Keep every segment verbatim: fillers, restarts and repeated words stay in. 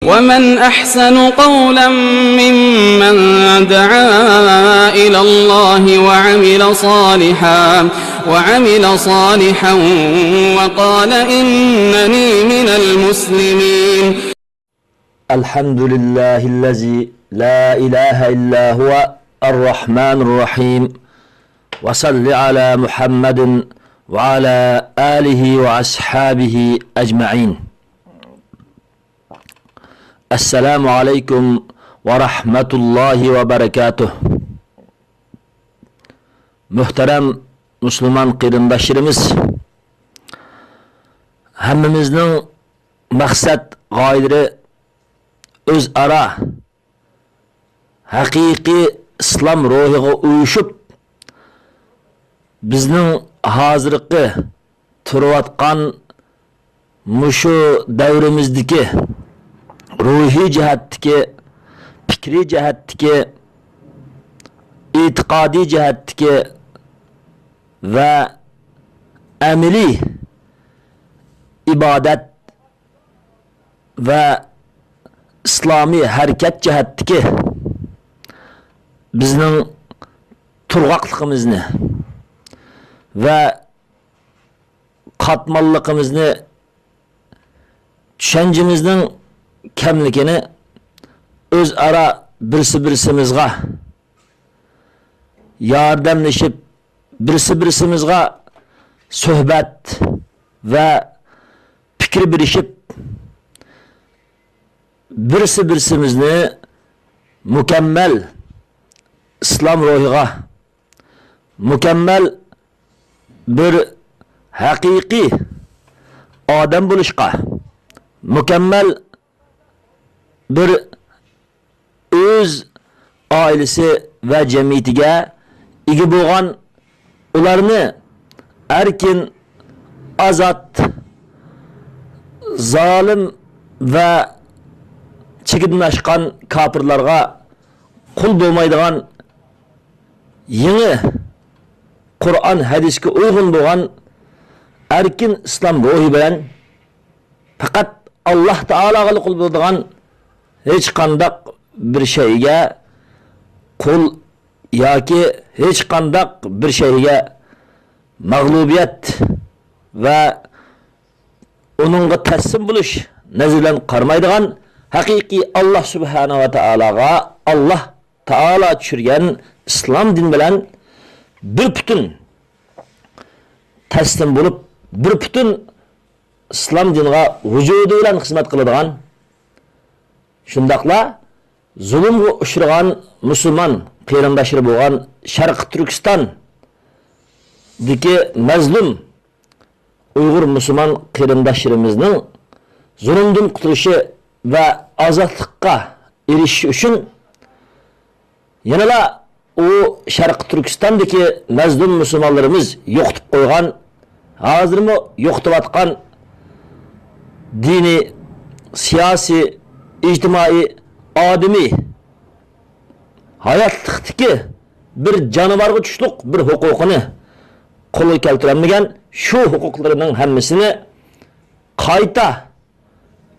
ومن أحسن قولا ممن دعا إلى الله وعمل صالحا وعمل صالحا وقال إنني من المسلمين. الحمد لله الذي لا إله إلا هو الرحمن الرحيم. وصل على محمد وعلى آله وأصحابه أجمعين. السلام عليكم ورحمة الله وبركاته. مۆھتەرەم مۇسۇلمان قېرىنداشلىرىمىز، ھەممىمىزنىڭ مەقسەت غايىلىرى ئۆزئارا ھەقىقىي ئىسلام روھىغا ئۇيۇشۇپ، بىزنىڭ ھازىرقى تۇرۇۋاتقان مۇشۇ دەۋرىمىزدىكى روھىي جەھەتتىكى، پىكرىي جەھەتتىكى، ئېتىقادىي جەھەتتىكى ۋە ئەمەلىي ئىبادەت ۋە ئىسلامىي ھەرىكەت جەھەتتىكى بىزنىڭ تۇرغاقلىقىمىزنى ۋە قاتماللىقىمىزنى، چۈشەنچىمىزنىڭ كەملىكىنى ئۆزئارا بىرسى-بىرسىمىزغا ياردەملىشىپ، بىرسى-بىرسىمىزغا سۆھبەت ۋە پىكىر بېرىشىپ، بىرسى-بىرسىمىزنى مۇكەممەل ئىسلام روھىغا، مۇكەممەل بىر ھەقىقىي ئادەم بولۇشقا، مۇكەممەل بىر ئۆز ئائىلىسى ۋە جەمئىيىتىگە ئىگە بولغان، ئۇلارنى ئەركىن، ئازاد، زالىم ۋە چېكىدىن ئاشقان كاپىرلارغا قۇل بولمايدىغان، يېڭى قۇرئان ھەدىسكە ئۇيغۇن بولغان ئەركىن ئىسلام روھى بىلەن پەقەت ئاللاھ تائالاغىلا قۇل بولىدىغان، ھېچقانداق بىر شەيگە قۇل ياكى ھېچقانداق بىر شەيگە مەغلۇبىيەت ۋە ئۇنىڭغا تەسلىم بولۇش نەزىرى بىلەن قارىمايدىغان، ھەقىقىي ئاللاھ سۇبھانەھۇ ۋە تائالاغا، ئاللاھ تائالا چۈشۈرگەن ئىسلام دىن بىلەن بىر پۈتۈن تەسلىم بولۇپ، بىر پۈتۈن ئىسلام دىنىغا ۋۇجۇدى بىلەن خىزمەت قىلىدىغان، شۇنداقلا زۇلۇمغا ئۇچرىغان مۇسۇلمان قېرىنداشلىرى بولغان شەرقىي تۈركىستاندىكى مەزلۇم ئۇيغۇر مۇسۇلمان قېرىنداشلىرىمىزنىڭ زۇلۇمدىن قۇتۇلۇشى ۋە ئازادلىققا ئېرىشىشى ئۈچۈن، يەنىلا ئۇ شەرقىي تۈركىستاندىكى مەزلۇم مۇسۇلمانلىرىمىز يوقىتىپ قويغان، ھازىرمۇ يوقىتىۋاتقان دىنىي، سىياسىي، ئىجتىمائىي، ئادىمىي ھاياتلىقتىكى بىر جانىۋارغا تۇشلۇق بىر ھوقۇقىنى قولغا كەلتۈرەلمىگەن، شۇ ھوقۇقلىرىنىڭ ھەممىسىنى قايتا،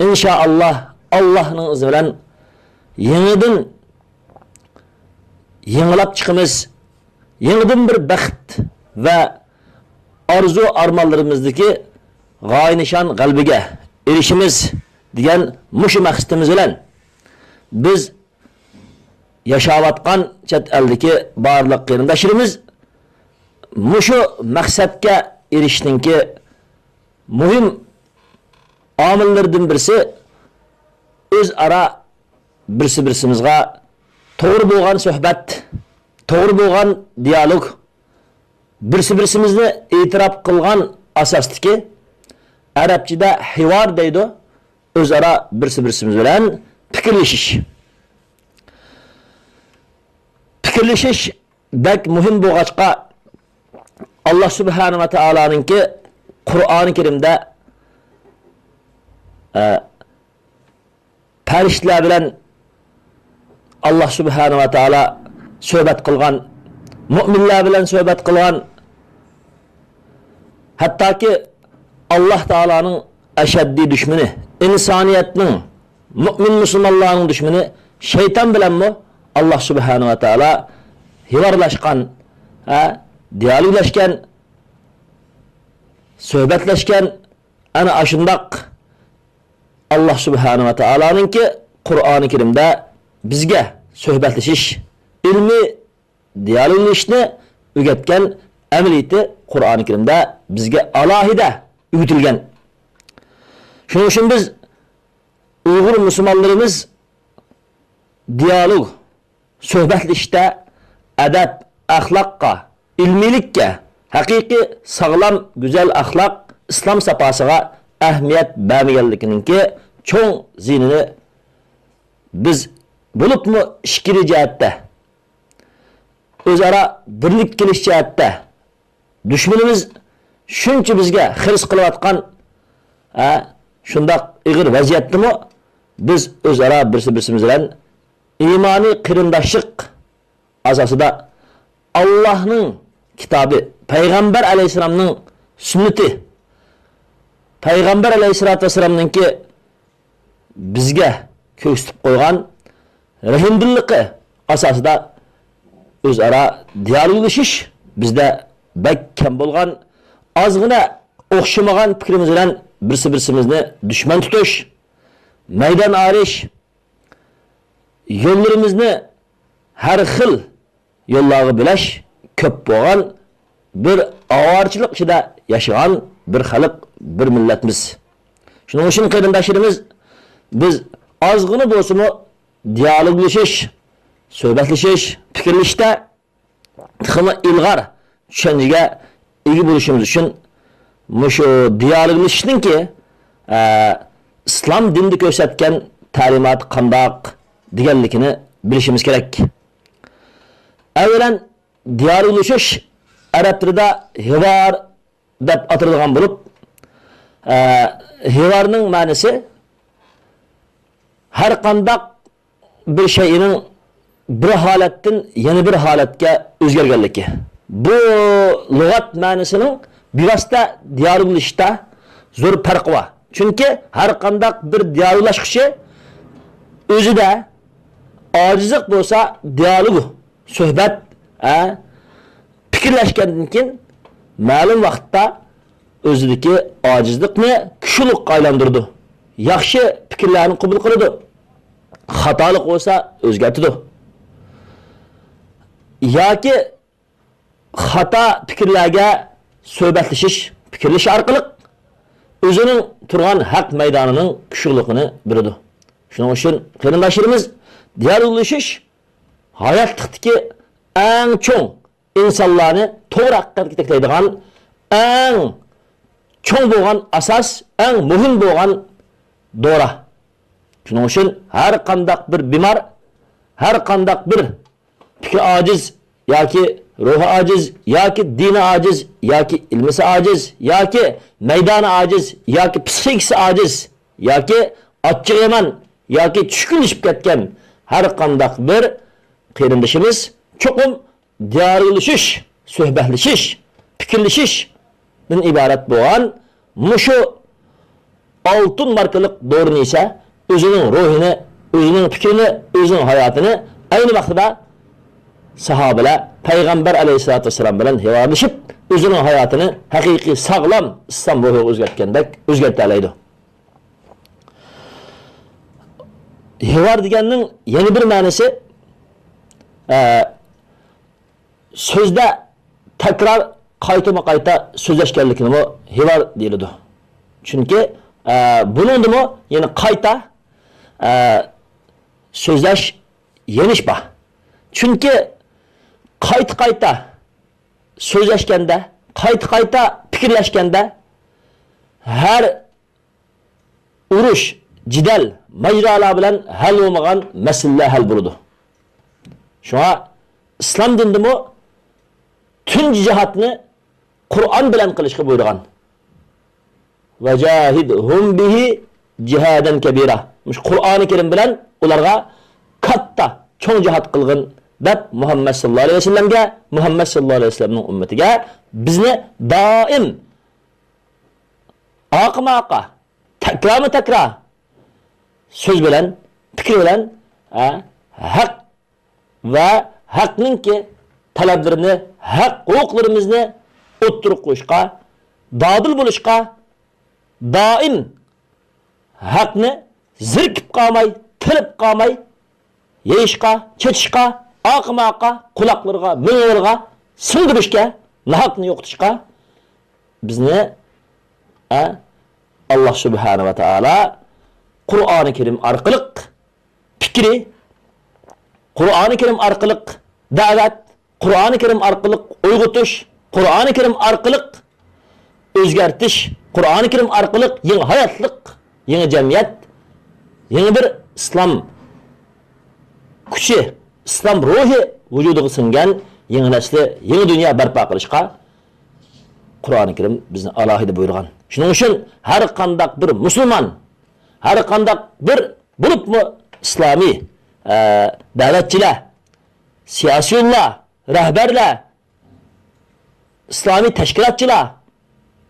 ئىنشائاللاھ، ئاللاھنىڭ ئىزنى بىلەن يېڭىدىن يېڭىلاپ چىقىمىز، يېڭىدىن بىر بەخت ۋە ئارزۇ-ئارمانلىرىمىزدىكى غايە-نىشان غەلىبىگە ئېرىشىمىز دېگەن مۇشۇ مەقسىتىمىز بىلەن بىز ياشاۋاتقان چەت ئەلدىكى بارلىق قېرىنداشلىرىمىز مۇشۇ مەقسەتكە ئېرىشىشنىڭكى مۇھىم ئامىللىرىدىن بىرسى، ئۆزئارا بىرسى-بىرسىمىزغا توغرا بولغان سۆھبەت، توغرا بولغان دىيالوگ، بىرسى-بىرسىمىزنى ئېتىراپ قىلغان ئاساستىكى، ئەرەبچىدە ھىۋار دەيدۇ، ئۆزئارا بىرسى-بىرسىمىز بىلەن پىكىرلىشىش. پىكىرلىشىش بەك مۇھىم بولغاچقا، ئاللاھ سۇبھانەھۇ ۋە تائالانىڭكى قۇرئانى كەرىمدە، ئە، پەرىشتىلەر بىلەن ئاللاھ سۇبھانەھۇ ۋە تائالا سۆھبەت قىلغان، مۆمىنلەر بىلەن سۆھبەت قىلغان، ھەتتاكى ئاللاھ تائالانىڭ ئەشەددىي دۈشمىنى، ئىنسانىيەتنىڭ مۆمىن مۇسۇلمانلارنىڭ دۈشمىنى شەيتان بىلەنمۇ ئاللا سۇبھانەھۇ ۋە تائالا ھىۋارلاشقان، ھە، دىيالوگلاشقان، سۆھبەتلەشكەن، ئەنە ئاشۇنداق ئاللا سۇبھانەھۇ ۋە تائالانىڭكى قۇرئانى كەرىمدە بىزگە سۆھبەتلىشىش، ئىلمىي دىيالوگلىشىشنى ئۆگەتكەن ئەمەلىيىتى قۇرئانى كەرىمدە بىزگە ئالاھىدە ئۆگىتىلگەن. شۇنىڭ ئۈچۈن بىز ئۇيغۇر مۇسۇلمانلىرىمىز دىيالوگ، سۆھبەتلىشىشتە ئەدەپ، ئەخلاققا، ئىلمىيلىككە، ھەقىقىي ساغلام، گۈزەل ئەخلاق، ئىسلام ساپاسىغا ئەھمىيەت بەرمىگەنلىكىنىڭكى چوڭ زىيىنىنى بىز بولۇپمۇ ئىچكىرى جەھەتتە، ئۆزئارا بىرلىككە كېلىش جەھەتتە دۈشمىنىمىز شۇنچە بىزگە خىرىس قىلىۋاتقان، ھە، شۇنداق ئېغىر ۋەزىيەتتىمۇ بىز ئۆزئارا بىرسى-بىرسىمىز بىلەن ئىمانىي قېرىنداشلىق ئاساسىدا ئاللاھنىڭ كىتابى، پەيغەمبەر ئەلەيھىسسالامنىڭ سۈننىتى، پەيغەمبەر ئەلەيھىسسالاتۇ ۋەسسالامنىڭكى بىزگە كۆرسىتىپ قويغان رەھىمدىللىقى ئاساسىدا ئۆزئارا دىيالوگلىشىش بىزدە بەك كەم بولغان، ئازغىنە ئوخشىمىغان پىكرىمىز بىلەن بىرسى-بىرسىمىزنى دۈشمەن تۇتۇش، مەيدان ئايرىش، يوللىرىمىزنى ھەر خىل يوللارغا بۆلەش كۆپ بولغان، بىر ئاۋارىچىلىق ئىچىدە ياشىغان بىر خەلق، بىر مىللەتمىز. شۇنىڭ ئۈچۈن قېرىنداشلىرىمىز، بىز ئازغىنە بولسىمۇ دىيالوگلىشىش، سۆھبەتلىشىش، پىكىرلىشىشتە تېخىمۇ ئىلغار چۈشەنچىگە ئىگە بولۇشىمىز ئۈچۈن مۇشۇ دىيالوگلىشىشنىڭكى، ئە، ئىسلام دىنىدا كۆرسەتكەن تەلىماتى قانداق دېگەنلىكىنى بىلىشىمىز كېرەك. ئەۋۋەلەن، دىيالوگلىشىش ئەرەب تىلىدا ھىۋار دەپ ئاتىلىدىغان بولۇپ، ئە، ھىۋارنىڭ مەنىسى ھەر قانداق بىر شەيئىنىڭ بىر ھالەتتىن يەنە بىر ھالەتكە ئۆزگەرگەنلىكى. بۇ لۇغەت مەنىسىنىڭ بىۋاسىتە دىيالوگلىشىشتا زور پەرقى بار. چۈنكى ھەر قانداق بىر دىيالوگلاشقۇچى ئۆزىدە ئاجىزلىق بولسا، دىيالوگ، سۆھبەت، ھە، پىكىرلەشكەندىن كېيىن مەلۇم ۋاقىتتا ئۆزىدىكى ئاجىزلىقنى كۈچلۈككە ئايلاندۇرىدۇ. ياخشى پىكىرلەرنى قوبۇل قىلىدۇ. خاتالىق بولسا ئۆزگەرتىدۇ. ياكى خاتا پىكىرلەرگە سۆھبەتلىشىش، پىكىرلىشىش ئارقىلىق ئۆزىنىڭ تۇرغان ھەق مەيدانىنىڭ كۈچلۈكلۈكىنى بىلىدۇ. شۇنىڭ ئۈچۈن قېرىنداشلىرىمىز، دىيالوگلىشىش ھاياتلىقتىكى ئەڭ چوڭ، ئىنسانلارنى توغرا ھەقىقەتكە يېتەكلەيدىغان ئەڭ چوڭ بولغان ئاساس، ئەڭ مۇھىم بولغان دورا. شۇنىڭ ئۈچۈن ھەر قانداق بىر بىمار، ھەر قانداق بىر پىكرى ئاجىز ياكى روھى ئاجىز ياكى دىنى ئاجىز ياكى ئىلمىسى ئاجىز ياكى مەيدانى ئاجىز ياكى پسىخىكىسى ئاجىز ياكى ئاچچىقى يامان ياكى چۈشكۈنلىشىپ كەتكەن ھەر قانداق بىر قېرىندىشىمىز چوقۇم دىيالوگلىشىش، سۆھبەتلىشىش، پىكىرلىشىشتىن ئىبارەت بولغان مۇشۇ ئالتۇن ماركىلىق دورىنى يېسە، ئۆزىنىڭ روھىنى، ئۆزىنىڭ پىكرىنى، ئۆزىنىڭ ھاياتىنى ئەينى ۋاقتىدا ساھابىلەر پەيغەمبەر ئەلەيھىسسالاتۇ ۋەسسالام بىلەن ھىۋارلىشىپ، ئۆزىنىڭ ھاياتىنى ھەقىقىي ساغلام ئىسلام روھىغا ئۆزگەرتكەندەك ئۆزگەرتەلەيدۇ. ھىۋار دېگەننىڭ يەنە بىر مەنىسى، ئە، سۆزدە تەكرار، قايتىمۇ قايتا سۆزلەشكەنلىكىنىمۇ ھىۋار دېيىلىدۇ. چۈنكى، ئە، بۇنىڭدىمۇ يەنە قايتا، ئە، سۆزلەش، يېنىش بار. چۈنكى قايتا-قايتا سۆزلەشكەندە، قايتا-قايتا پىكىرلەشكەندە ھەر ئۇرۇش، جېدەل، ماجىرالار بىلەن ھەل بولمىغان مەسىلىلەر ھەل بولىدۇ. شۇڭا ئىسلام دىنىدىمۇ تۇنجى جىھادنى قۇرئان بىلەن قىلىشقا بۇيرۇغان. «ۋەجاھىدھۇم بىھى جىھادەن كەبىرا.» مۇشۇ قۇرئانى كەرىم بىلەن ئۇلارغا كاتتا، چوڭ جىھاد قىلغىن دەپ مۇھەممەد ساللاللاھۇ ئەلەيھى ۋەسەللەمگە، مۇھەممەد ساللاللاھۇ ئەلەيھى ۋەسەللەمنىڭ ئۈممىتىگە بىزنى دائىم ئارقىمۇ ئارقا، تەكرارمۇ تەكرار سۆز بىلەن، پىكىر بىلەن، ھە، ھەق ۋە ھەقنىڭكى تەلەپلىرىنى، ھەق ھوقۇقلىرىمىزنى ئوتتۇرىغا قويۇشقا، دادىل بولۇشقا، دائىم ھەقنى زېرىكىپ قالماي، تىلىپ قالماي، يېيىشقا، چېچىشقا، ئاقىماققا، قۇلاقلىرىغا، مېڭىلىرىغا سىڭدۈرۈشكە، ناھەقنى يوقىتىشقا بىزنى، ئە، ئاللا سۇبھانە ۋە تائالا قۇرئانى كەرىم ئارقىلىق پىكرى، قۇرئانى كەرىم ئارقىلىق دەۋەت، قۇرئانى كەرىم ئارقىلىق ئويغىتىش، قۇرئانى كەرىم ئارقىلىق ئۆزگەرتىش، قۇرئانى كەرىم ئارقىلىق يېڭى ھاياتلىق، يېڭى جەمئىيەت، يېڭى بىر ئىسلام كۈچى، ئىسلام روھى ۋۇجۇدىغا سىڭگەن يېڭى نەسلى، يېڭى دۇنيا بەرپا قىلىشقا قۇرئانى كەرىم بىزنى ئالاھىدە بۇيرۇغان. شۇنىڭ ئۈچۈن ھەر قانداق بىر مۇسۇلمان، ھەر قانداق بىر، بولۇپمۇ ئىسلامىي، ئە، دەۋەتچىلەر، سىياسىيونلار، رەھبەرلەر، ئىسلامىي تەشكىلاتچىلار،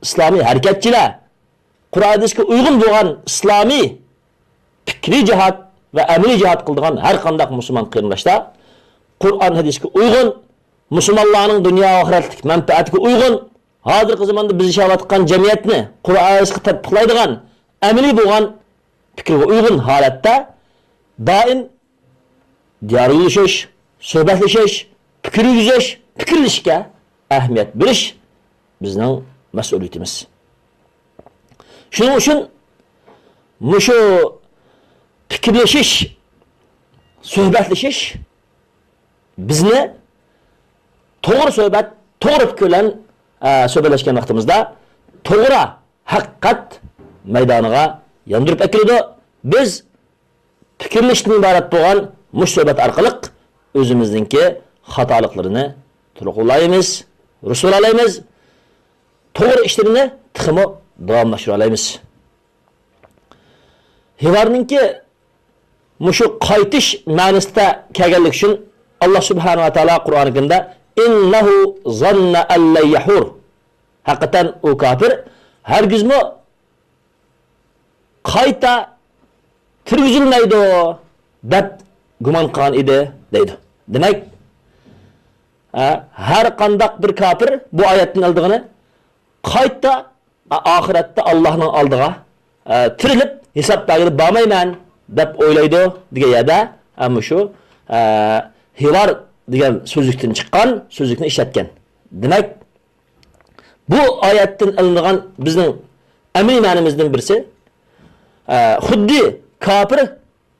ئىسلامىي ھەرىكەتچىلەر، قۇرئان ھەدىسكە ئۇيغۇن بولغان ئىسلامىي پىكرىي جىھاد ۋە ئەمەلىي جىھاد قىلىدىغان ھەر قانداق مۇسۇلمان قېرىنداشلار قۇرئان ھەدىسكە ئۇيغۇن، مۇسۇلمانلارنىڭ دۇنيا ئاخىرەتلىك مەنپەئەتىگە ئۇيغۇن، ھازىرقى زاماندا بىز ياشاۋاتقان جەمئىيەتنى قۇرئان ھەدىسكە تەتبىقلايدىغان، ئەمەلىي بولغان پىكىرگە ئۇيغۇن ھالەتتە دائىم دىيالوگلىشىش، سۆھبەتلىشىش، پىكىر يۈرگۈزۈش، پىكىرلىشىشكە ئەھمىيەت بېرىش بىزنىڭ مەسئۇلىيىتىمىز. شۇنىڭ ئۈچۈن مۇشۇ پىكىرلىشىش، سۆھبەتلىشىش بىزنى توغرا سۆھبەت، توغرا پىكىر بىلەن، ئە، سۆھبەتلەشكەن ۋاقتىمىزدا توغرا ھەقىقەت مەيدانىغا ياندۇرۇپ ئەكىلىدۇ. بىز پىكىرلىشىشتىن ئىبارەت بولغان مۇشۇ سۆھبەت ئارقىلىق ئۆزىمىزنىڭكى خاتالىقلىرىنى تولۇقلايمىز، رۇسۋالايمىز، توغرا ئىشلىرىنى تېخىمۇ داۋاملاشتۇرالايمىز. ھىۋارنىڭكى مۇشۇ قايتىش مەنىسىدە كەلگەنلىكى ئۈچۈن، ئاللا سۇبھانەھۇ ۋە تائالا قۇرئانى كەرىمدە، «ئىننەھۇ زاننە ئەللەن يەھۇر.» ھەقىقەتەن ئۇ كاپىر ھەرگىزمۇ قايتا تىرگۈزۈلمەيدۇ دەپ گۇمان قىلغان ئىدى، دەيدۇ. دېمەك، ھە، ھەر قانداق بىر كاپىر بۇ ئايەتتىن ئالىدىغىنى، قايتا ئاخىرەتتە ئاللانىڭ ئالدىغا، ئە، تىرىلىپ ھېساب بەرگىلى بارمايمەن دەپ ئويلايدۇ دېگەن يەردە، ئە، مۇشۇ، ئە، ھىۋار دېگەن سۆزلۈكتىن چىققان سۆزلۈكنى ئىشلەتكەن. دېمەك، بۇ ئايەتتىن ئېلىنغان بىزنىڭ ئەمەلىي مەنىمىزدىن بىرسى، ئە، خۇددى كاپىر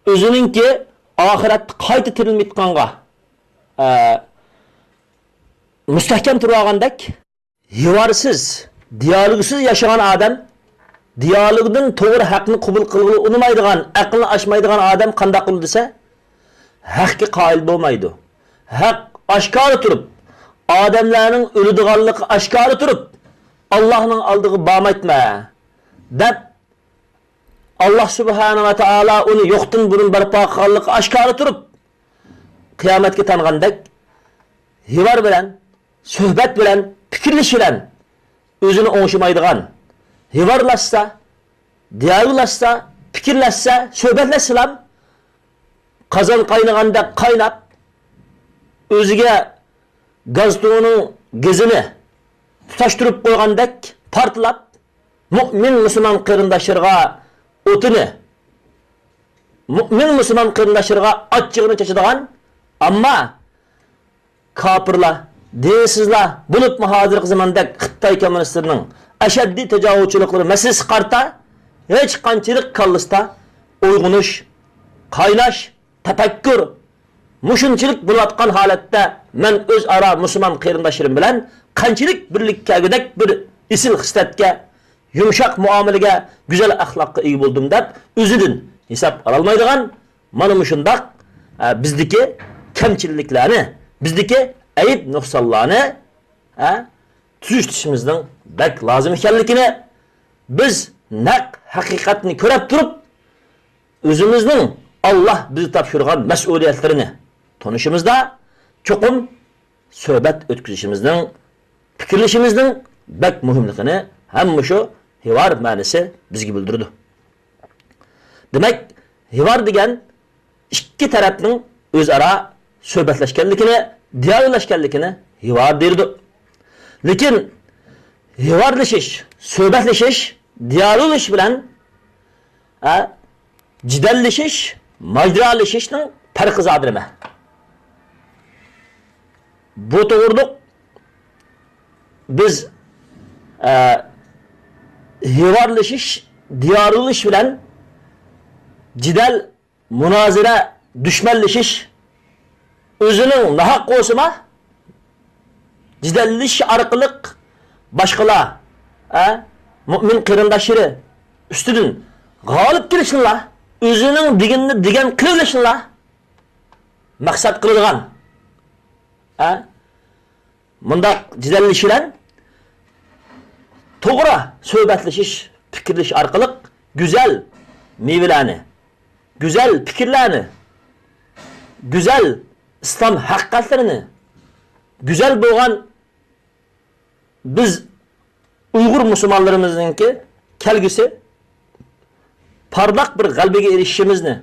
ئۆزىنىڭكى ئاخىرەتتە قايتا تىرىلمەيدىغانغا، ئە، مۇستەھكەم تۇرۇۋالغاندەك، ھىۋارسىز، دىيالوگسىز ياشىغان ئادەم، دىيالوگدىن توغرا ھەقنى قوبۇل قىلغىلى ئۇنىمايدىغان، ئەقلى ئاشمايدىغان ئادەم قانداق قىلىدۇ دېسە، ھەققە قايىل بولمايدۇ. ھەق ئاشكارا تۇرۇپ، ئادەملەرنىڭ ئۆلىدىغانلىقى ئاشكارا تۇرۇپ، ئاللاھنىڭ ئالدىغا بارمايتمە دەپ، ئاللا سۇبھانە ۋە تائالا ئۇنى يوقتىن بۇرۇن بەرپا قىلغانلىقى ئاشكارا تۇرۇپ، قىيامەتكە تانغاندەك ھىۋار بىلەن، سۆھبەت بىلەن، پىكىرلىشىش بىلەن ئۆزىنى ئوڭشىمايدىغان، ھىۋارلاشسا، دىيالوگلاشسا، پىكىرلەشسە، سۆھبەتلەشسىلام، قازان قاينىغاندەك قايناپ، ئۆزىگە گاز تۇڭىنىڭ گېزىنى تۇتاشتۇرۇپ قويغاندەك پارتلاپ، مۇئمىن مۇسۇلمان قېرىنداشلىرىغا ئوتىنى، مۇئمىن مۇسۇلمان قېرىنداشلىرىغا ئاچچىقىنى چاچىدىغان، ئەمما كاپىرلار، دىنسىزلار، بولۇپمۇ ھازىرقى زاماندەك خىتاي كوممۇنىستلىرىنىڭ ئەشەددىي تاجاۋۇزچىلىقلىرى مەسىلىسىگە قارىتا ھېچقانچىلىك كاللىسىدا ئويغىنىش، قايناش، تەپەككۇر مۇشۇنچىلىك بولۇۋاتقان ھالەتتە مەن ئۆزئارا مۇسۇلمان قېرىنداشلىرىم بىلەن قانچىلىك بىرلىككە كەلگۈدەك بىر ئېسىل خىسلەتكە، يۇمشاق مۇئامىلىگە، گۈزەل ئەخلاققا ئىگە بولدۇم دەپ ئۆزىدىن ھېساب ئالالمايدىغان، مانا مۇشۇنداق، ئە، بىزدىكى كەمچىللىكلەرنى، بىزدىكى ئەيىب نۇقسانلارنى، ئە، تۈزىتىشىمىزنىڭ بەك لازىم ئىكەنلىكىنى، بىز نەق ھەقىقەتنى كۆرۈپ تۇرۇپ، ئۆزىمىزنىڭ ئاللا بىزگە تاپشۇرغان مەسئۇلىيەتلىرىنى تونۇشىمىزدا چوقۇم سۆھبەت ئۆتكۈزۈشىمىزنىڭ، پىكىرلىشىمىزنىڭ بەك مۇھىملىقىنى ھەم مۇشۇ ھىۋار مەنىسى بىزگە بىلدۈرىدۇ. دېمەك، ھىۋار دېگەن ئىككى تەرەپنىڭ ئۆزئارا سۆھبەتلەشكەنلىكىنى، دىيالوگلاشكەنلىكىنى ھىۋار دېيىلىدۇ. لېكىن ھىۋارلىشىش، سۆھبەتلىشىش، دىيالوگلىشىش بىلەن، ئە، جېدەللىشىش، ماجىرالىشىشنىڭ پەرقى زادى نېمە؟ بۇ توغرۇلۇق بىز، ئە، ھىۋارلىشىش، دىيالوگلىشىش بىلەن جېدەل، مۇنازىرە، دۈشمەنلىشىش، ئۆزىنىڭ ناھەق بولسىمۇ، جېدەللىشىش ئارقىلىق باشقىلار، ئە، مۇئمىن قېرىنداشلىرى ئۈستىدىن غالىب كېلىشنىلا، ئۆزىنىڭ دېگىنىنى دېگەن قىلىۋېلىشنىلا مەقسەت قىلىدىغان، ئە، مۇنداق جېدەللىشىش بىلەن توغرا سۆھبەتلىشىش، پىكىرلىشىش ئارقىلىق گۈزەل مېۋىلەرنى، گۈزەل پىكىرلەرنى، گۈزەل ئىسلام ھەقىقەتلىرىنى، گۈزەل بولغان بىز ئۇيغۇر مۇسۇلمانلىرىمىزنىڭكى كەلگۈسى پارلاق بىر غەلىبىگە ئېرىشىشىمىزنى،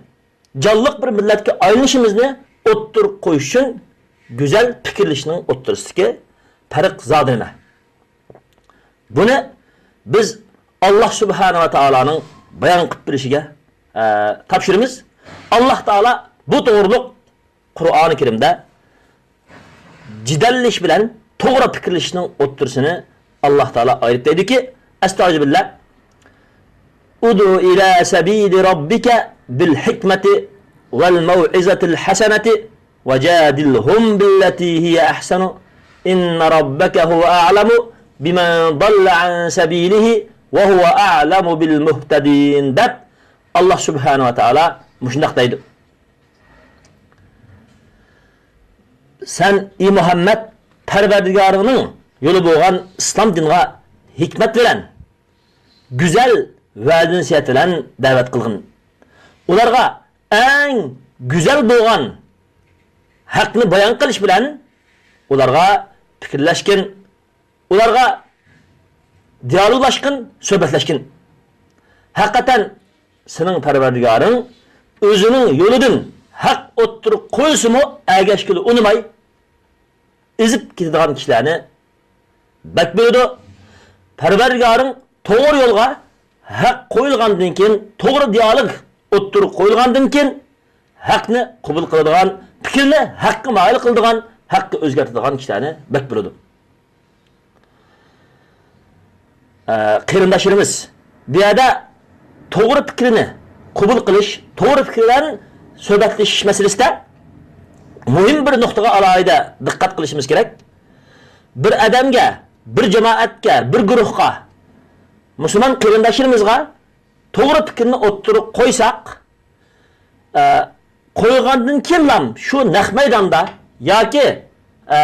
جانلىق بىر مىللەتكە ئايلىنىشىمىزنى ئوتتۇرىغا قويۇش ئۈچۈن گۈزەل پىكىرلىشىشنىڭ ئوتتۇرىسىدىكى پەرق زادى نېمە؟ بۇنى بىز ئاللاھ سۇبھانەھۇ ۋە تائالانىڭ بايان قىلىپ بېرىشىگە، ئە، تاپشۇرىمىز. ئاللاھ تائالا بۇ توغرۇلۇق قۇرئانى كەرىمدە جېدەللىشىش بىلەن توغرا پىكىرلىشىشنىڭ ئوتتۇرىسىنى ئاللاھ تائالا ئايرىپ دەيدۇكى، ئەستەئۇزۇبىللاھ، ادع إلى سبيل ربك بالحكمة والموعظة الحسنة وجادلهم بالتي هي أحسن إن ربك هو أعلم بمن ضل عن سبيله وهو أعلم بالمهتدين دەپ، ئاللاھ سۇبھانەھۇ ۋە تائالا مۇشۇنداق دەيدۇ. سەن، ئى مۇھەممەد، پەرۋەردىگارىڭنىڭ يولى بولغان ئىسلام دىنىغا ھېكمەت بىلەن، گۈزەل ۋەز-نەسىھەت بىلەن دەۋەت قىلغىن. ئۇلارغا ئەڭ گۈزەل بولغان ھەقنى بايان قىلىش بىلەن ئۇلارغا پىكىرلەشكىن، ئۇلارغا دىيالوگلاشقىن، سۆھبەتلەشكىن. ھەقىقەتەن سېنىڭ پەرۋەردىگارىڭ ئۆزىنىڭ يولىدىن ھەق ئوتتۇرىغا قويسىمۇ ئەگەشكىلى ئۇنىماي، ئېزىپ كېتىدىغان كىشىلەرنى بەك بىلىدۇ. پەرۋەردىگارىڭ توغرا يولغا ھەق قويۇلغاندىن كېيىن، توغرا دىيالوگ ئوتتۇرىغا قويۇلغاندىن كېيىن، ھەقنى قوبۇل قىلىدىغان، پىكىرنى ھەققە مايىل قىلىدىغان، ھەققە ئۆزگەرتىدىغان كىشىلەرنى بەك بىلىدۇ. ئە، قېرىنداشلىرىمىز، بۇ يەردە توغرا پىكىرنى قوبۇل قىلىش، توغرا پىكىر بىلەن سۆھبەتلىشىش مەسىلىسىدە مۇھىم بىر نۇقتىغا ئالاھىدە دىققەت قىلىشىمىز كېرەك. بىر ئادەمگە، بىر جامائەتكە، بىر گۇرۇھقا، مۇسۇلمان قېرىنداشلىرىمىزغا توغرا پىكىرنى ئوتتۇرىغا قويساق، ئە، قويغاندىن كېيىنلا شۇ نەق مەيداندا ياكى، ئە،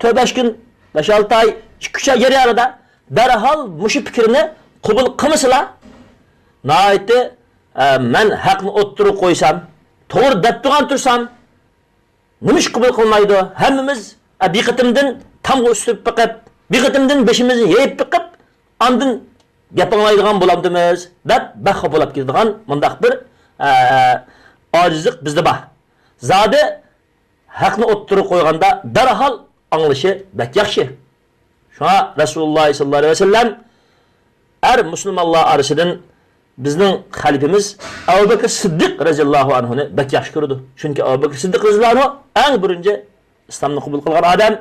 تۆت-بەش كۈن، بەش-ئالتە ئاي، ئىككى-ئۈچ ئاي جەريانىدا دەرھال مۇشۇ پىكىرنى قوبۇل قىلمىسىلا، ناھايىتى، ئە، مەن ھەقنى ئوتتۇرىغا قويسام، توغرا دەپ تۇرغان تۇرسام، نېمىشقا قوبۇل قىلمايدۇ؟ ھەممىمىز، ئە، بىر قېتىمدىن تامغا ئۈسۈپ بېقىپ، بىر قېتىمدىن بېشىمىزنى يېيىپ بېقىپ، ئاندىن گەپ ئاڭلايدىغان بولامدىمىز دەپ بەك خاپا بولۇپ كېتىدىغان مۇنداق بىر، ئە، ئاجىزلىق بىزدە بار. زادى ھەقنى ئوتتۇرىغا قويغاندا دەرھال ئاڭلىشى بەك ياخشى. شۇڭا رەسۇلۇللاھ سەللەللاھۇ ئەلەيھى ۋەسەللەم ئەر مۇسۇلمانلار ئارىسىدىن بىزنىڭ خەلىپىمىز ئەبۇ بەكرى سىددىق رەزىياللاھۇ ئەنھۇنى بەك ياخشى كۆرىدۇ. چۈنكى ئەبۇ بەكرى سىددىق رەزىياللاھۇ ئەنھۇ ئەڭ بىرىنچى ئىسلامنى قوبۇل قىلغان ئادەم،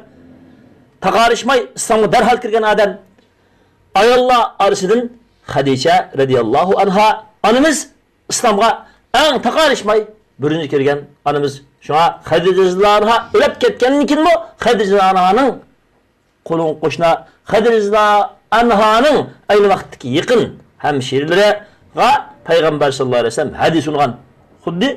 تاقارىشماي ئىسلامغا دەرھال كىرگەن ئادەم. ئاياللار ئارىسىدىن خەدىچە رەزىياللاھۇ ئەنھا ئانىمىز ئىسلامغا ئەڭ تاقارىشماي بىرىنچى كىرگەن ئانىمىز. شۇڭا خەدىچە رەزىياللاھۇ ئەنھا ئۆلۈپ كەتكەندىن كېيىنمۇ خەدىچە رەزىياللاھۇ ئەنھانىڭ قولۇڭ قوشنا خەدىچە ئەنھانىڭ ئەينى ۋاقىتتىكى يېقىن ھەمشىرىلىرىغا پەيغەمبەر ساللاللاھۇ ئەلەيھى ۋەسەللەم ھەدىيە سۇنغان. خۇددى،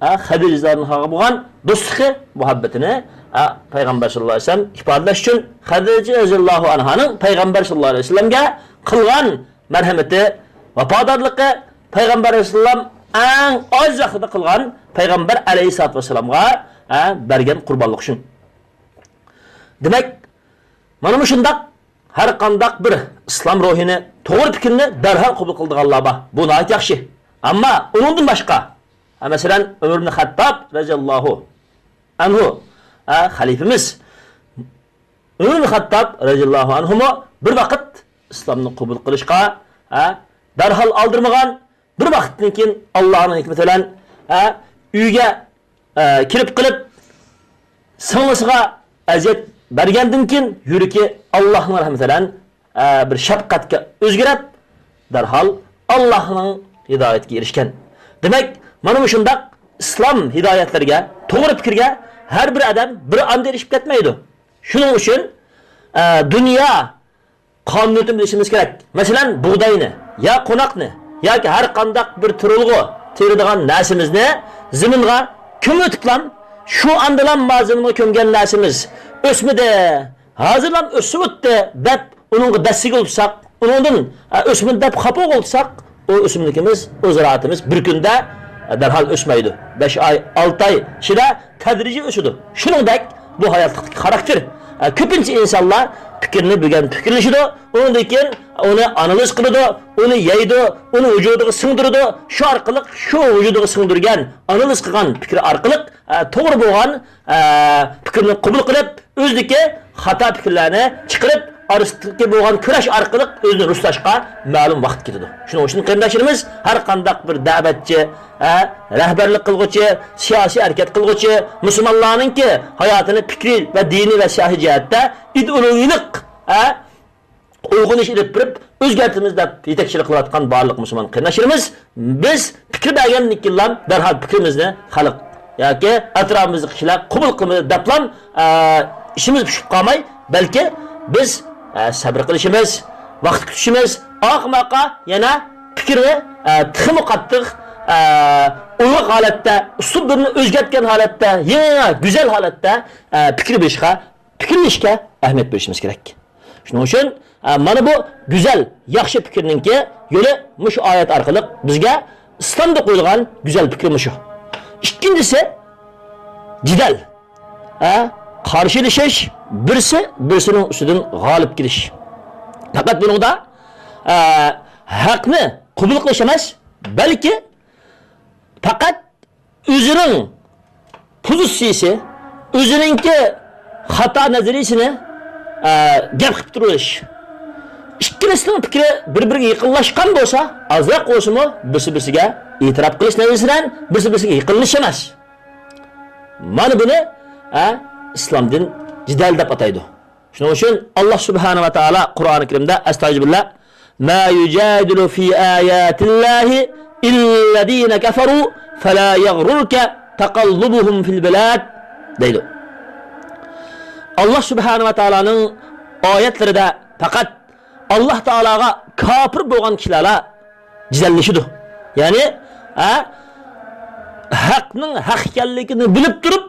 ھە، خەدىچە ئەنھاغا بولغان دوستلۇقى، مۇھەببىتىنى، ھە، پەيغەمبەر ساللاللاھۇ ئەلەيھى ۋەسەللەم ئىپادىلەش ئۈچۈن خەدىچە رەزىياللاھۇ ئەنھانىڭ پەيغەمبەر ساللاللاھۇ ئەلەيھى ۋەسەللەمگە قىلغان مەرھەمىتى، ۋاپادارلىقى، پەيغەمبەر ئەلەيھىسسالام ئەڭ ئاجىز ۋاقتىدا قىلغان پەيغەمبەر ئەلەيھىسسالاتۇ ۋەسسالامغا، ھە، بەرگەن قۇربانلىقى شۇ. دېمەك، مانا مۇشۇنداق ھەر قانداق بىر ئىسلام روھىنى، توغرا پىكىرنى دەرھال قوبۇل قىلىدىغانلار بار. بۇ ناھايىتى ياخشى. ئەمما ئۇنىڭدىن باشقا، ھە، مەسىلەن، ئۆمەر ئىبن خەتتاب رەزىياللاھۇ ئەنھۇ، ھە، خەلىپىمىز ئۆمەر ئىبن خەتتاب رەزىياللاھۇ ئەنھۇمۇ بىر ۋاقىت ئىسلامنى قوبۇل قىلىشقا، ھە، دەرھال ئالدىرمىغان، بىر ۋاقىتتىن كېيىن ئاللاھنىڭ ھېكمىتى بىلەن، ھە، ئۆيگە، ھە، كىرىپ قېلىپ، سىڭلىسىغا ئەزىيەت بەرگەندىن كېيىن يۈرىكى ئاللاھنىڭ رەھمىتى بىلەن، ھە، بىر شەپقەتكە ئۆزگىرىپ، دەرھال ئاللاھنىڭ ھىدايىتىگە ئېرىشكەن. دېمەك، مانا مۇشۇنداق ئىسلام ھىدايەتلىرىگە، توغرا پىكىرگە ھەر بىر ئادەم بىر ئاندا ئېرىشىپ كەتمەيدۇ. شۇنىڭ ئۈچۈن، ئە، دۇنيا قانۇنىيىتىنى بىلىشىمىز كېرەك. مەسىلەن، بۇغداينى يا قوناقنى ياكى ھەر قانداق بىر تۇرۇلغۇ تېرىيدىغان نەرسىمىزنى زېمىنغا كۆمۈۋېتىپلام، شۇ ئاندىلام ما زېمىنغا كۆمگەن نەرسىمىز ئۆسمىدى، ھازىرلام ئۆسۈۋاتتى دەپ ئۇنىڭغا دەسسىگە ئولتۇرساق، ئۇنىڭدىن، ئە، ئۆسمىدى دەپ خاپا بولساق، ئۇ ئۆسۈملۈكىمىز، ئۇ زىرائىتىمىز بىر كۈندە، ئە، دەرھال ئۆسمەيدۇ. بەش ئاي، ئالتە ئاي ئىچىدە تەدرىجىي ئۆسىدۇ. شۇنىڭدەك بۇ ھاياتلىقتىكى خاراكتېر. ئە، كۆپىنچە ئىنسانلار پىكىرنى بۈگۈن پىكىرلىشىدۇ، ئۇنىڭدىن كېيىن ئۇنى ئانالىز قىلىدۇ، ئۇنى يەيدۇ، ئۇنى ۋۇجۇدىغا سىڭدۈرىدۇ. شۇ ئارقىلىق، شۇ ۋۇجۇدىغا سىڭدۈرگەن، ئانالىز قىلغان پىكرى ئارقىلىق، ئە، توغرا بولغان، ئە، پىكىرنى قوبۇل قىلىپ، ئۆزىدىكى خاتا پىكىرلەرنى چىقىرىپ، ئارىسىدىكى بولغان كۈرەش ئارقىلىق ئۆزىنى رۇسلاشقا مەلۇم ۋاقىت كېتىدۇ. شۇنىڭ ئۈچۈن قېرىنداشلىرىمىز، ھەر قانداق بىر دەۋەتچى، ھە، رەھبەرلىك قىلغۇچى، سىياسىي ھەرىكەت قىلغۇچى مۇسۇلمانلارنىڭكى ھاياتىنى پىكرىي ۋە دىنىي ۋە سىياسىي جەھەتتە ئىدېئولوگىيەلىك، ھە، ئويغىنىش ئېلىپ بېرىپ ئۆزگەرتىمىز دەپ يېتەكچىلىك قىلىۋاتقان بارلىق مۇسۇلمان قېرىنداشلىرىمىز، بىز پىكىر بەرگەندىن كېيىنلا دەرھال پىكرىمىزنى خەلق ياكى ئەتراپىمىزدىكى كىشىلەر قوبۇل قىلمىدى دەپلا، ئە، ئىشىمىز پۈشۈپ قالماي، بەلكى بىز، ئە، سەبرى قىلىشىمىز، ۋاقىت كۈتۈشىمىز، ئاقماقا يەنە پىكرىنى، ئە، تېخىمۇ قاتتىق، ئە، ئويغاق ھالەتتە، ئۇسلۇبلىرىنى ئۆزگەرتكەن ھالەتتە، يېڭى، گۈزەل ھالەتتە، ئە، پىكىر بېرىشقا، پىكىرلىشىشكە ئەھمىيەت بېرىشىمىز كېرەك. شۇنىڭ ئۈچۈن، ئە، مانا بۇ گۈزەل، ياخشى پىكىرنىڭكى يولى مۇشۇ ئايەت ئارقىلىق بىزگە ئىسلامدا قويۇلغان گۈزەل پىكىر مۇشۇ. ئىككىنچىسى، جېدەل. ئە، قارشىلىشىش، بىرسى بىرسىنىڭ ئۈستىدىن غالىب كېلىش. پەقەت بۇنىڭدا، ئە، ھەقنى قوبۇل قىلىش ئەمەس، بەلكى پەقەت ئۆزىنىڭ پوزىتسىيىسى، ئۆزىنىڭكى خاتا نەزەرىيىسىنى، ئە، گەپ قىلىپ تۇرۇۋېلىش. ئىككىلىسىنىڭ پىكرى بىر-بىرىگە يېقىنلاشقان بولسا، ئازراق بولسىمۇ بىرسى-بىرسىگە ئېتىراپ قىلىش نەزەرىيىسى بىلەن بىرسى-بىرسىگە يېقىنلىشىش ئەمەس. مانا بۇنى، ئە، ئىسلام دىن جېدەل دەپ ئاتايدۇ. شۇنىڭ ئۈچۈن ئاللا سۇبھانەھۇ ۋە تائالا قۇرئانى كەرىمدە، ئەستەغپىرۇللا، ما يۇجادىلۇ في آيات الله إلا الذين كفروا فلا يغررك تقلبهم في البلاد دەيدۇ. ئاللا سۇبھانەھۇ ۋە تائالانىڭ ئايەتلىرىدە پەقەت ئاللا تائالاغا كاپىر بولغان كىشىلەرلا جېدەللىشىدۇ. يەنى، ھە، ھەقنىڭ ھەق ئىكەنلىكىنى بىلىپ تۇرۇپ،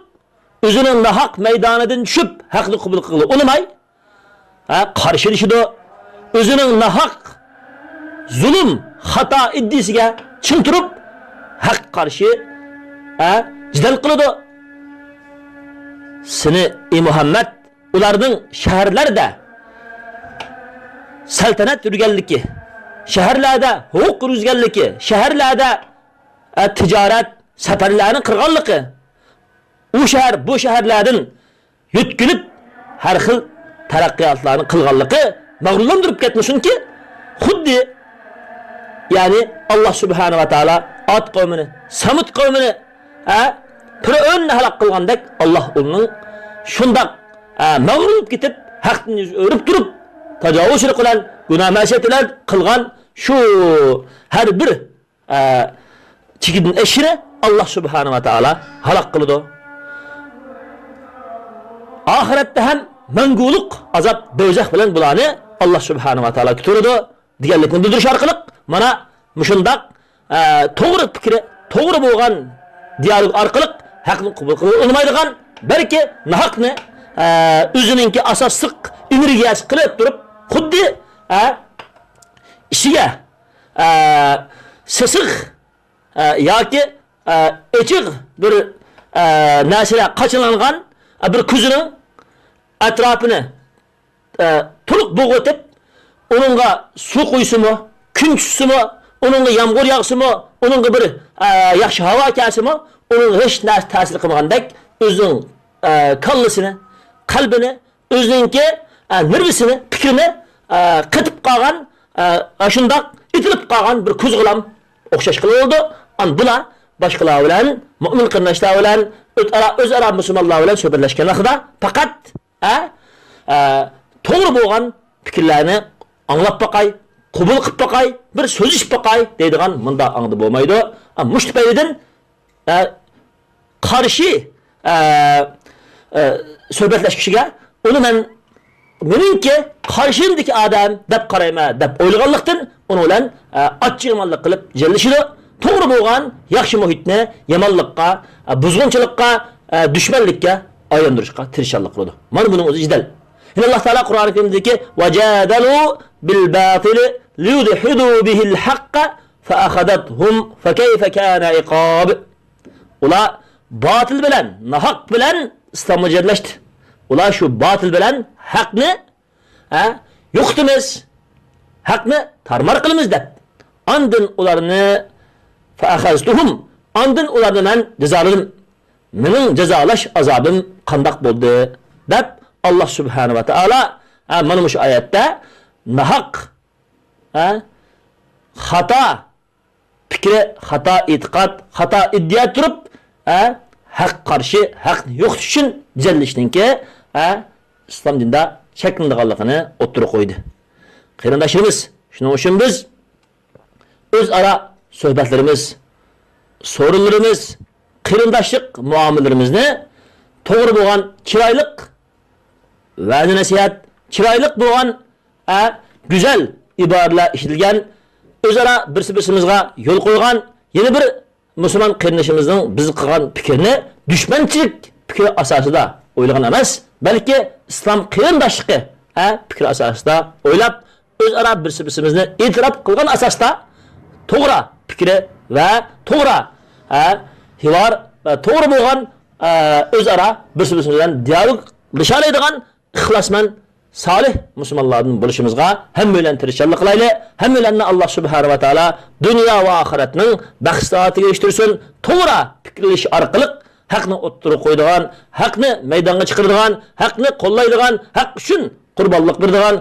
ئۆزىنىڭ ناھەق مەيدانىدىن چۈشۈپ، ھەقنى قوبۇل قىلغىلى ئۇنىماي، ھە، قارشىلىشىدۇ. ئۆزىنىڭ ناھەق، زۇلۇم، خاتا ئىدىيىسىگە چىڭ تۇرۇپ، ھەققە قارشى، ھە، جېدەل قىلىدۇ. سېنى، ئى مۇھەممەد، ئۇلارنىڭ شەھەرلەردە سەلتەنەت يۈرگەنلىكى، شەھەرلەردە ھوقۇق يۈرگۈزگەنلىكى، شەھەرلەردە، ھە، تىجارەت، سەپەرلەرنى قىلغانلىقى، ئۇ شەھەر، بۇ شەھەرلەردىن يۆتكىلىپ، ھەر خىل تەرەققىياتلارنى قىلغانلىقى مەغرۇرلاندۇرۇپ كەتمىسۇنكى، خۇددى، يەنى، ئاللا سۇبھانەھۇ ۋە تائالا ئاد قەۋمىنى، سەمۇد قەۋمىنى، ھە، پىرئەۋننى ھالاك قىلغاندەك، ئاللا ئۇنىڭ شۇنداق، ھە، مەغرۇر بولۇپ كېتىپ، ھەقتىن يۈز ئۆرۈپ تۇرۇپ، تاجاۋۇزچىلىق بىلەن، گۇناھ مەسىيەت بىلەن قىلغان شۇ ھەر بىر ئە، چېكىدىن ئېشىشىنى ئاللا سۇبھانەھۇ ۋە تائالا ھالاك قىلىدۇ. ئاخىرەتتە ھەم مەڭگۈلۈك ئازاب دوزاخ بىلەن بۇلارنى ئاللا سۇبھانەھۇ ۋە تائالا كۈتۈرىدۇ دېگەنلىكنى بىلدۈرۈش ئارقىلىق مانا مۇشۇنداق، ئە، توغرا پىكرى، توغرا بولغان دىيالوگ ئارقىلىق ھەقنى قوبۇل قىلىپ ئۇنىمايدىغان، بەلكى ناھەقنى، ئە، ئۆزىنىڭكى ئاساسلىق ئېنېرگىيەسى قىلىپ تۇرۇپ، خۇددى، ئە، ئىچىگە ئە، سېسىق، ئە، ياكى، ئە، ئېچىق بىر، ئە، نەرسىلەر قاچىلانغان، ئە، بىر كۆزىنىڭ ئەتراپىنى، ئە، تولۇق بوغۇۋېتىپ، ئۇنىڭغا سۇ قۇيسىمۇ، كۈن چۈشسىمۇ، ئۇنىڭغا يامغۇر ياغسىمۇ، ئۇنىڭغا بىر، ئە، ياخشى ھاۋا كەلسىمۇ، ئۇنىڭغا ھېچ نەرسە تەسىر قىلمىغاندەك، ئۆزىنىڭ، ئە، كاللىسىنى، قەلبىنى، ئۆزىنىڭكى، ئە، نېرۋىسىنى، پىكرىنى، ئە، قېتىپ قالغان، ئە، ئاشۇنداق ئېتىلىپ قالغان بىر قوزغىلاڭ ئوخشاش قىلىۋالىدۇ. ئان بۇلار باشقىلار بىلەن، مۆمىن قېرىنداشلار بىلەن، ئۆزئارا، ئۆزئارا مۇسۇلمانلار بىلەن سۆھبەتلەشكەن ۋاقتىدا پەقەت، ئە، ئە، توغرا بولغان پىكىرلەرنى ئاڭلاپ باقاي، قوبۇل قىلىپ باقاي، بىر سۆزلىشىپ باقاي دەيدىغان مۇنداق ئاڭدا بولمايدۇ. ئە، مۇشۇ تۈپەيلىدىن، ئە، قارشى، ئە، ئە، سۆھبەتلەشكۈچىگە ئۇنى مەن مېنىڭكى قارشىمدىكى ئادەم دەپ قارايمەن دەپ ئويلىغانلىقتىن، ئۇنىڭ بىلەن، ئە، ئاچچىق يامانلىق قىلىپ جېدەللىشىدۇ. توغرا بولغان ياخشى مۇھىتنى يامانلىققا، ئە، بۇزغۇنچىلىققا، ئە، دۈشمەنلىككە ئايلاندۇرۇشقا تىرىشچانلىق قىلىدۇ. مانا بۇنىڭ ئۆزى جېدەل. يەنە ئاللا تائالا قۇرئان كەرىمدىكى، «وجادلوا بالباطل ليدحضوا به الحق فأخذتهم فكيف كان عقاب.» ئۇلار باتىل بىلەن، ناھەق بىلەن ئىسلامغا جېدەللەشتى. ئۇلار شۇ باتىل بىلەن ھەقنى، ھە، يوقىتىمىز، ھەقنى تارمار قىلىمىز دەپ. ئاندىن ئۇلارنى، فأخذتهم، ئاندىن ئۇلارنى مەن جازالىدىم. مېنىڭ جازالاش ئازابىم قانداق بولدى؟ دەپ ئاللا سۇبھانە ۋە تائالا، ھە، مانا مۇشۇ ئايەتتە ناھەق، ھە، خاتا پىكرى، خاتا ئېتىقاد، خاتا ئىدىيە تۇرۇپ، ھە، ھەققە قارشى، ھەقنى يوقىتىش ئۈچۈن جېدەللىشىشنىڭكى، ھە، ئىسلام دىنىدا چەكلىنىدىغانلىقىنى ئوتتۇرىغا قويدى. قېرىنداشلىرىمىز، شۇنىڭ ئۈچۈن بىز ئۆزئارا سۆھبەتلىرىمىز، سورۇنلىرىمىز، قېرىنداشلىق مۇئامىلىلىرىمىزنى توغرا بولغان، چىرايلىق ۋەزى نەسىھەت، چىرايلىق بولغان، ئە، گۈزەل ئىبارىلەر ئىشلىتىلگەن، ئۆزئارا بىرسى بىرسىمىزغا يول قويغان، يەنە بىر مۇسۇلمان قېرىندىشىمىزنىڭ بىزگە قىلغان پىكرىنى دۈشمەنچىلىك پىكرى ئاساسىدا ئويلىغان ئەمەس، بەلكى ئىسلام قېرىنداشلىقى، ئە، پىكرى ئاساسىدا ئويلاپ، ئۆزئارا بىرسى بىرسىمىزنى ئېتىراپ قىلغان ئاساستا توغرا پىكرى ۋە توغرا، ئە، ھىۋار ۋە توغرا بولغان، ئە، ئۆزئارا بىرسى بىرسىمىز بىلەن دىئالوگلىشالايدىغان ئىخلاسمەن، سالىھ مۇسۇلمانلاردىن بولۇشىمىزغا ھەممەيلەن تىرىشچانلىق قىلايلى. ھەممەيلەننى ئاللا سۇبھانە ۋە تائالا دۇنيا ۋە ئاخىرەتنىڭ بەخت-سائادىتىگە ئېرىشتۈرسۇن. توغرا پىكىرلىشىش ئارقىلىق ھەقنى ئوتتۇرىغا قويىدىغان، ھەقنى مەيدانغا چىقىرىدىغان، ھەقنى قوللايدىغان، ھەق ئۈچۈن قۇربانلىق بېرىدىغان،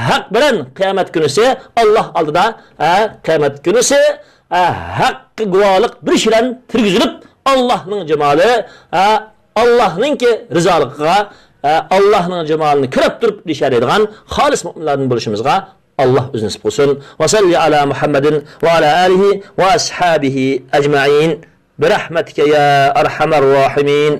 ھەق بىلەن قىيامەت كۈنىسى ئاللا ئالدىدا، ھە، قىيامەت كۈنىسى، ھە، ھەققە گۇۋاھلىق بېرىش بىلەن تىرگۈزۈلۈپ، ئاللانىڭ جامالى، ھە، ئاللانىڭكى رىزالىقىغا، ئە، ئاللانىڭ جامالىنى كۆرۈپ تۇرۇپ ئېرىشەلەيدىغان خالىس مۆمىنلەردىن بولۇشىمىزغا ئاللا ئۆزى نېسىپ قىلسۇن. ۋە سەللى ئالا مۇھەممەدىن ۋە ئالا ئالىھى ۋە ئەسھابىھى ئەجمەئىن. بىرەھمەتىكە يا ئەرھەمەر راھىمىن.